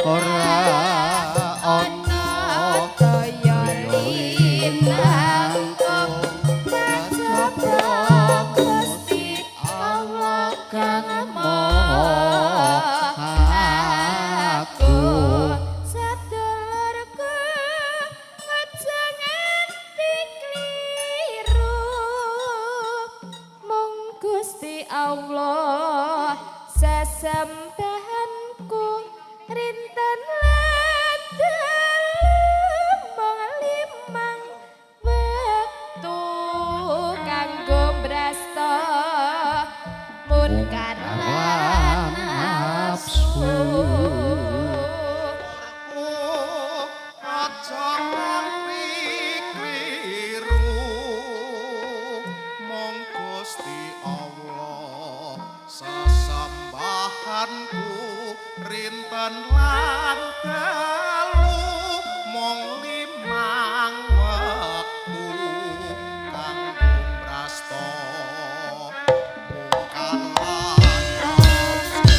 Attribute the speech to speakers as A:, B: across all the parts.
A: Ora ana daya linangkung kajaba Gusti Allah kang Maha Agung.
B: Sedulurku, aja nganti kliru, mung Gusti Allah sesembahanku rinten lan dalu mung limang wektu kanggo mbrasta munkar lan nafsu.
C: Aja nganti kliru, mung Gusti Allah sesembahanku rinten lan dalu mung limang wektu kanggo mrasta mungkar lan nafsu.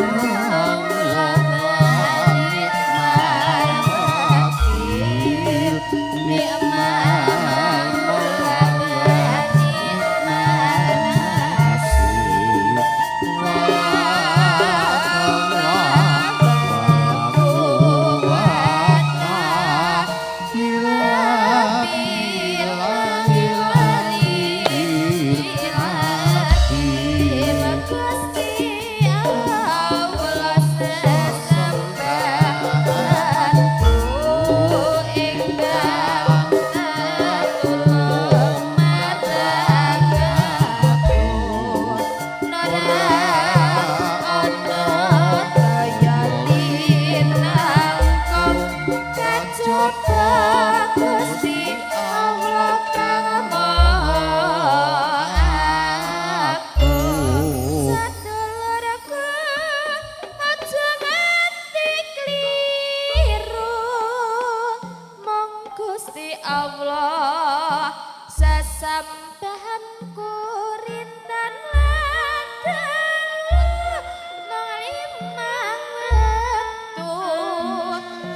A: Hasbunallah wa ni'mal wakil, ni'mal maula wa ni'man nasir, wa haula wala quwwata illa billahil aliyyil azim.
B: Gusti Allah sesembahanku ingkang tetulung marang aku, ora ana daya linangkung kajaba Gusti Allah kang Maha Agung. Sedulurku, aja nganti kliru, mung Gusti Allah sesembahanku rinten lan dalu mung limang wektu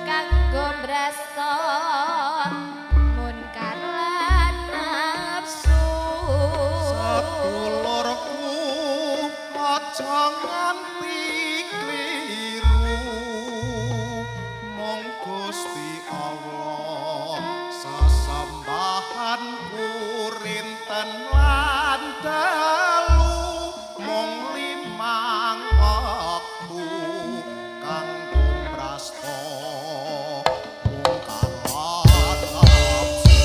B: kanggo mbrasta munkar lan nafsu.
C: Sedulurku, aja nganti kliru, mung Gusti Allah sesembahanku rinten lan dalu mung limang wektu kanggo mrasta mungkar lan nafsu.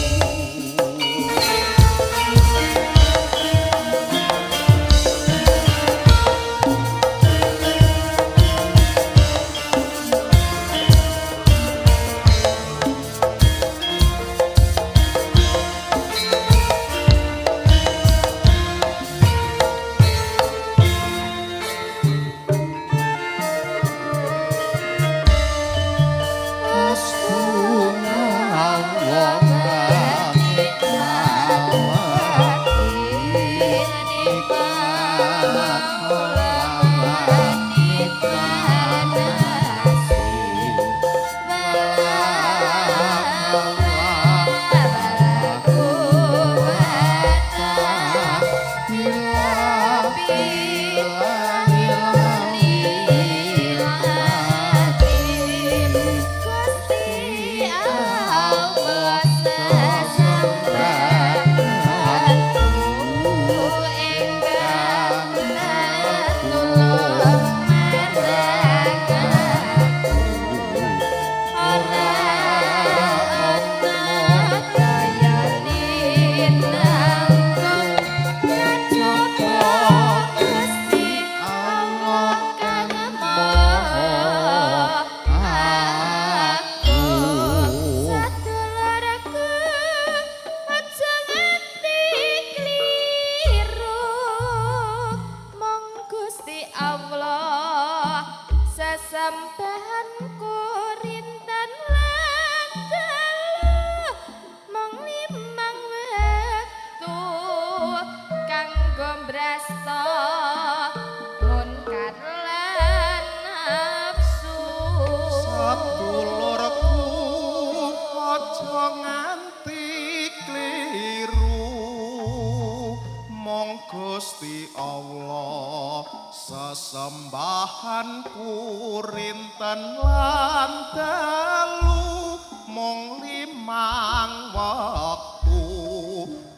C: Pahanku rinten lan dalu mung limang wektu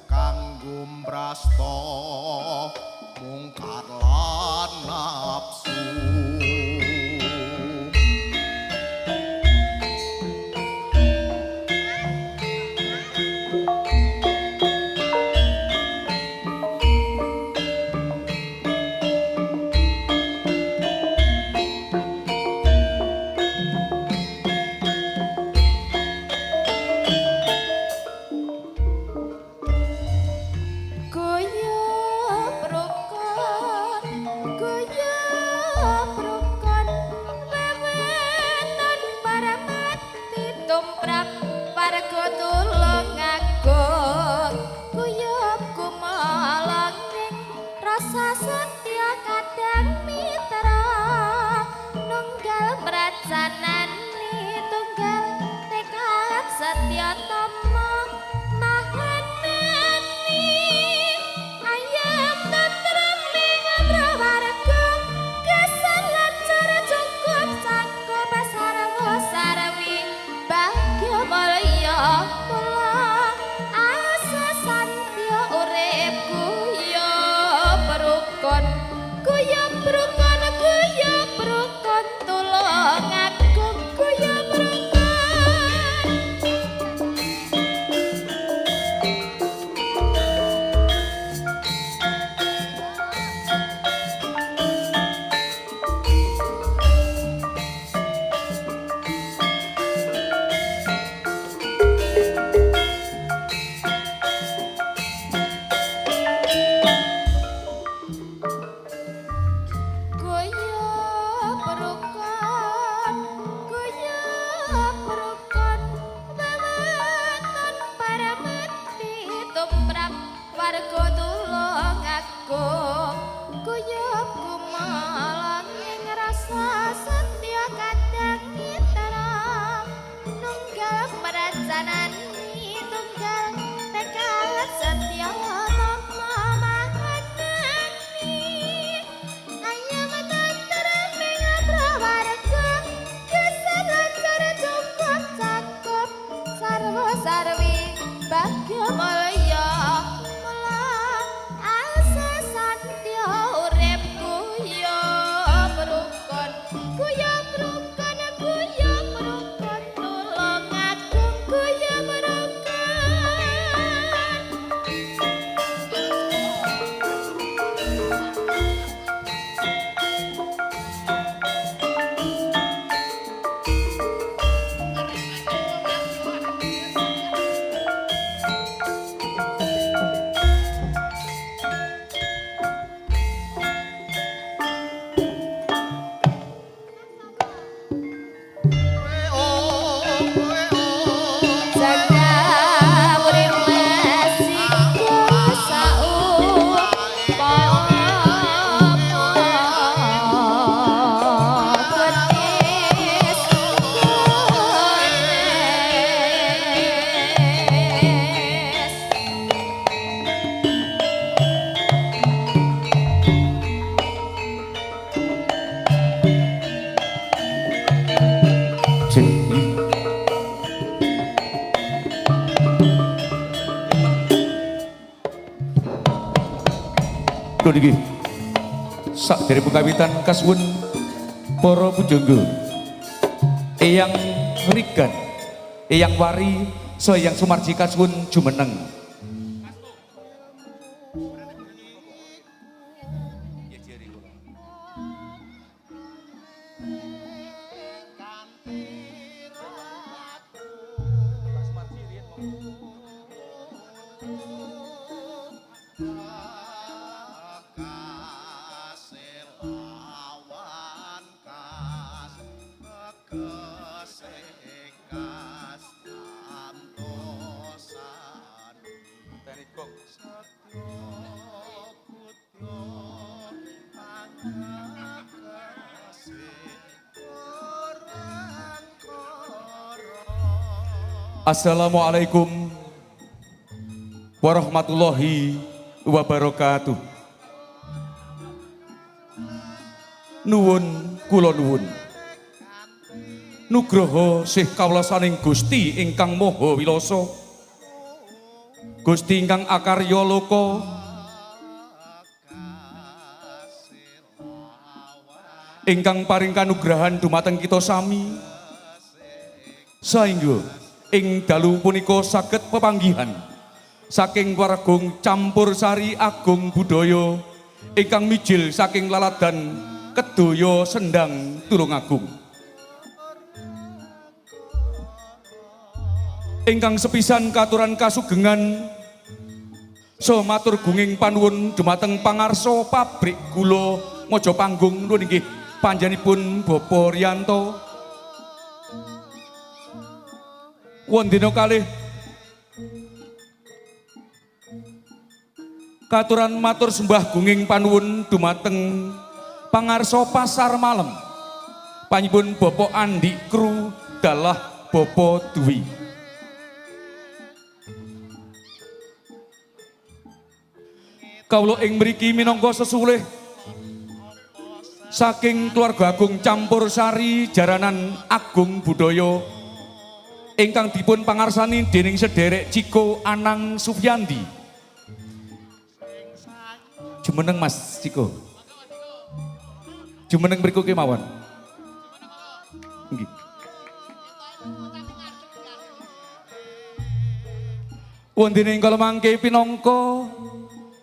C: kanggo mrasta mungkar lan nafsu.
B: Guyub rukun, guyub rukun, weweton paramati tumrap warga Tulungagung. Guyub kumalanging rasa setya kadang mitra, nunggal mracanani tunggal tekad setya tama mahanani. Ayem tentrem ing prawarga, kesan lancar cukup cakup sarwa sarwi bagya mulya mula asa santya urip guyub rukun, guyub rukun, guyub rukun Tulungagung, guyub rukun. Guyub rukun, guyub rukun, weweton paramati tumrap warga Tulungagung. Guyub kumalanging rasa setya kadang mitra, nunggal mracanani tunggal tekad setya tama mahanani. Ayem tentrem ing prawarga, kesan lancar cukup cakup sarwa sarwi bagya mulya mula asa santya urip guyub rukun, guyub rukun, guyub rukun Tulungagung, guyub rukun. Janda urip masih saumpama getis gunes.
A: Lho niki. Sakderenge kawitan kasuwun para pujangga. Eyang Rigan, Eyang Wari, saha Eyang Sumarji kasuwun jumeneng.
C: Kaselawan kas tegese kas tantosan setya putra pangakase orang kara.
A: Assalamualaikum warahmatullahi wabarakatuh. Nuwun kula nuwun. Nugroho sih kawulasaning Gusti ingkang Maha Wilasa. Gusti ingkang akarya loka ingkang paring kanugrahan dumateng kita sami saengga ing dalu punika saged pepanggihan saking Waragung Campur Sari Agung Budaya ingkang mijil saking laladan Kedoyo Sendang Tulungagung. Ingkang sepisan katuran kasugengan saha matur gunging panuwun dumateng pangarsa pabrik gula Mojopanggung nuwun inggih panjenenganipun Bapak Riyanto. Wondene kalih katuran matur sembah gunging panuwun dumateng pangarsa pasar malam panjenenganipun Bapak Andi Kru dalah Bapak Dwi. Kawula ing mriki minangka sesulih saking keluarga agung Campur Sari Jaranan Agung Budaya ingkang dipun pangarsani dening sederek Ciko Anang Sufyandi. Jumeneng Mas Ciko. Jumeneng mriku kemawon. Nggih. Wondene ing kala mangke pinangka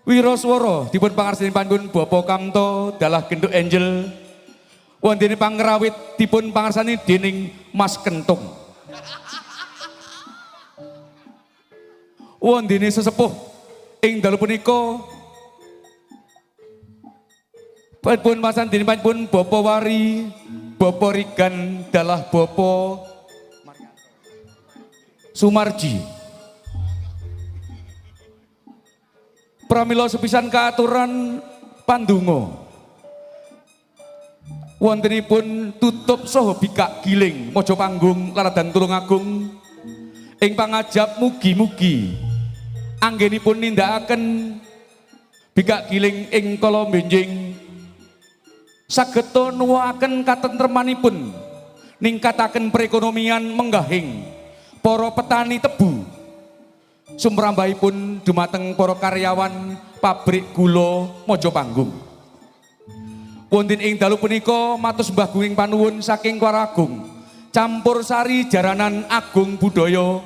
A: wiraswara dipun pangarsani panggon Bapak Kamto dalah Genduk Angel. Wondene pangrawit dipun pangarsani dening Mas Kentung. Wondene sesepuh ing dalu punika pun masan dening pun Bapak Wari, Bapak Rigan dalah Bapak Sumarji. Pramila sepisan kaaturan pandonga wontenipun tutup saha bikak giling Mojopanggung Laladan Tulungagung ing pangajap mugi-mugi anggenipun nindakaken bikak giling ing kala benjing sageta nuwuhaken katentremanipun ningkataken perekonomian menggahing para petani tebu sumrambahipun dumateng para karyawan pabrik gula Mojopanggung. Wonten ing dalu punika matur sembah gunging panuwun saking Keluarga Agung Campur Sari Jaranan Agung Budaya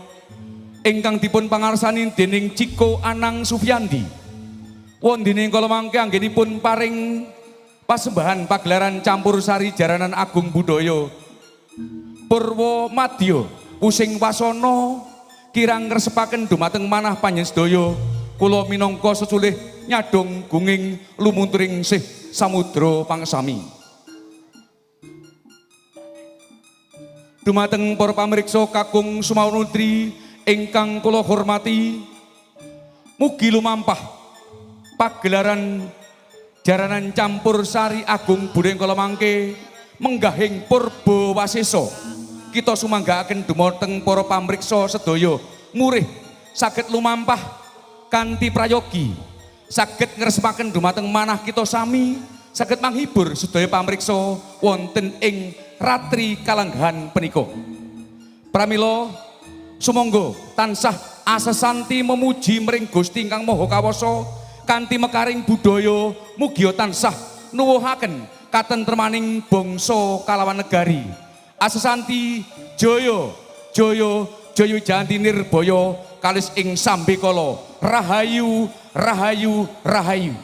A: ingkang dipun pangarsani dening Ciko Anang Sufyandi. Wondene ing kala mangke anggenipun paring pasembahan pagelaran Campur Sari Jaranan Agung Budaya Purwa Madya Pusing Wasana kirang ngresepaken dumateng manah panjenengan sedaya. Kula minangka sesulih nyadong gunging lumunturing sih samudra pangsami. Dumateng para pamriksa kakung sumanutri ingkang kula hormati, mugi lumampah pagelaran Jaranan Campur Sari Agung Budaya kala mangke menggahing purba wasesa. Kita sumanggaaken dumateng para pamriksa sedaya murih saged lumampah kanthi prayogi, saged ngresemaken dumateng manah kita sami, saged manghibur sedaya pamriksa wonten ing ratri kalanggahan punika. Pramila sumangga tansah asesanti memuji mring Gusti ingkang Maha Kawasa kanthi mekaring budaya mugia tansah nuwuhaken katentremaning bangsa kalawan negari. Asesanti jaya jaya jaya jayanti nirbaya kalis ing sambekala. Rahayu rahayu rahayu.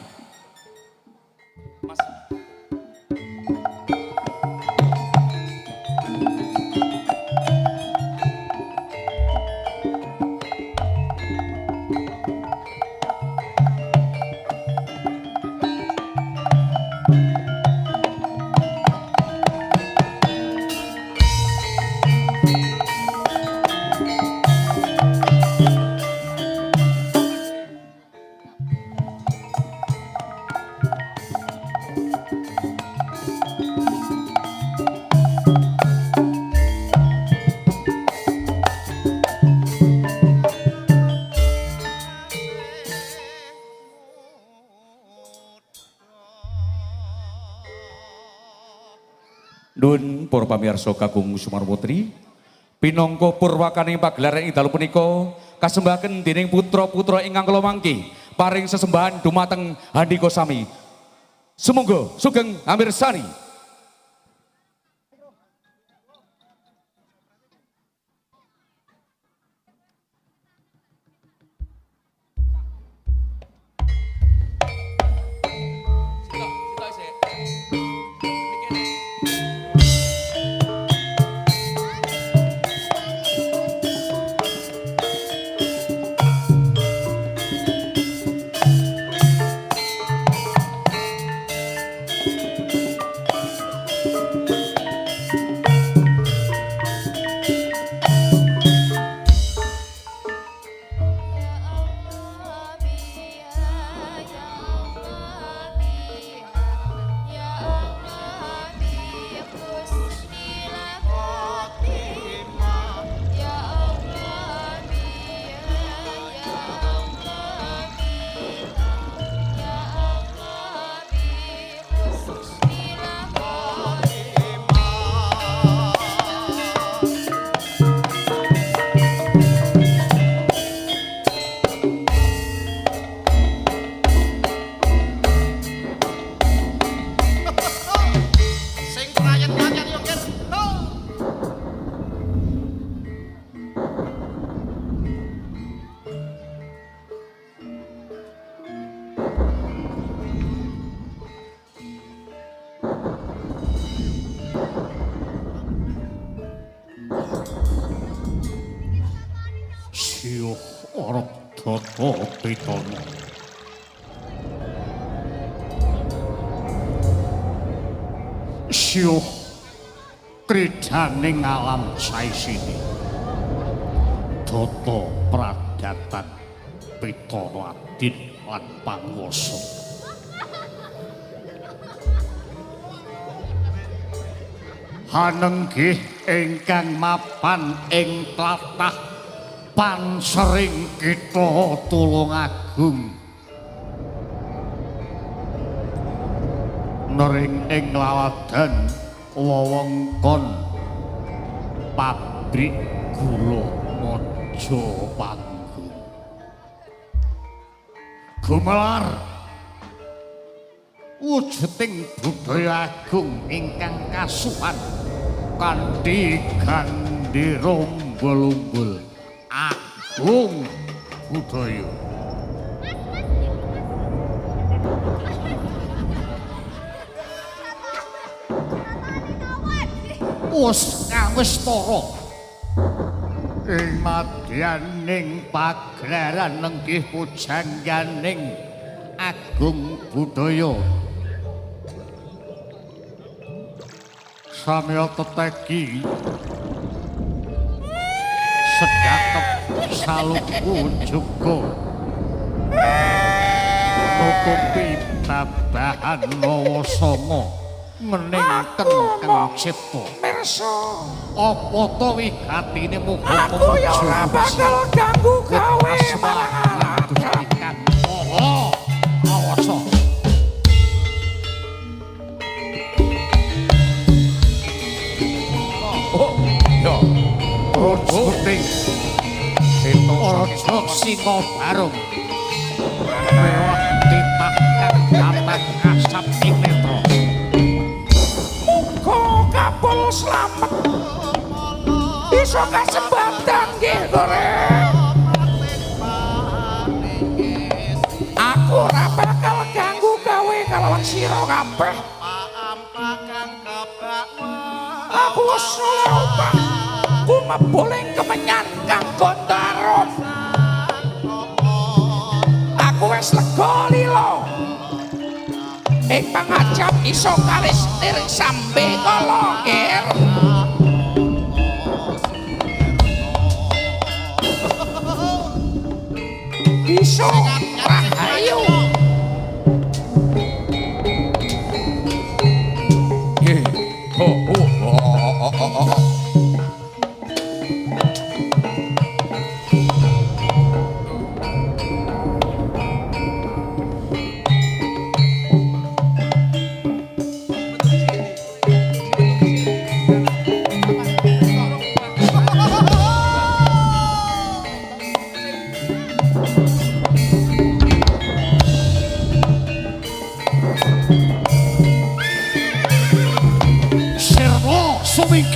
A: Mas. Nuwun para pamirsa kakung Sumarwutri, pinangka purwakaning pagelaran ing dalu punika kasembahaken dening putra-putra ingkang kala mangke paring sesembahan dumateng handika sami. Sumangga sugeng amirsani.
B: Ya Allah biha, ya Allah biha, ya Allah bi husnil khotimah. Ya Allah biha, ya Allah biha, ya Allah bi husnil khotimah.
C: Sing prayen-prayen yo Ger. Ho.
D: Siyuh ora data pitana. Siyuh kridaning alam saisine. Data pradatan pitana adin lan panguwasa. Hanenggih ingkang mapan ing tlatah pansering kita Tulungagung. Nering ing laladan wewengkon pabrik gula Mojopanggung. Gumelar wujuding budaya agung ingkang kasuhan kanthi gandhira umbul-umbul agung budaya. Wus kawistara ing madyaning pagelaran nenggih pujangganing agung budaya. Samya tetegi sedakep saluku juga nutupi babahan nawa sanga ngening kang cipta.
E: Pirsa.
D: Apa to wigatine muga
E: Aku ya ora bakal ganggu gawe marang
D: Gusti kang Maha Kawasa.
A: Oh, ya.
D: Rujuting Raja Singa Barung mewah titah kang datang kasap ing netra.
E: Muga kapul slamet. Iso kasembatan nggih Goreng. Aku ora bakal ganggu gawe kalawan sira kabeh. Aku wis oleh opah. Kumebuling kemenyan kang gontarum. Aku wis lega lila. Ing pangajap iso kalis lir sambe kala, Ger. Iso rahayu.
A: Nggih. Oh, oh, oh, oh, oh, oh.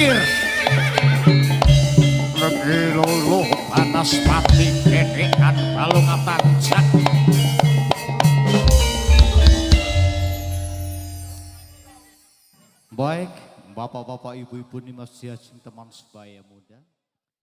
D: Minggir. Legi luluh banaspati gedekan balung tanjak.
F: Baik, bapak-bapak, ibu-ibu, Nimas Jajing, teman sebaya muda.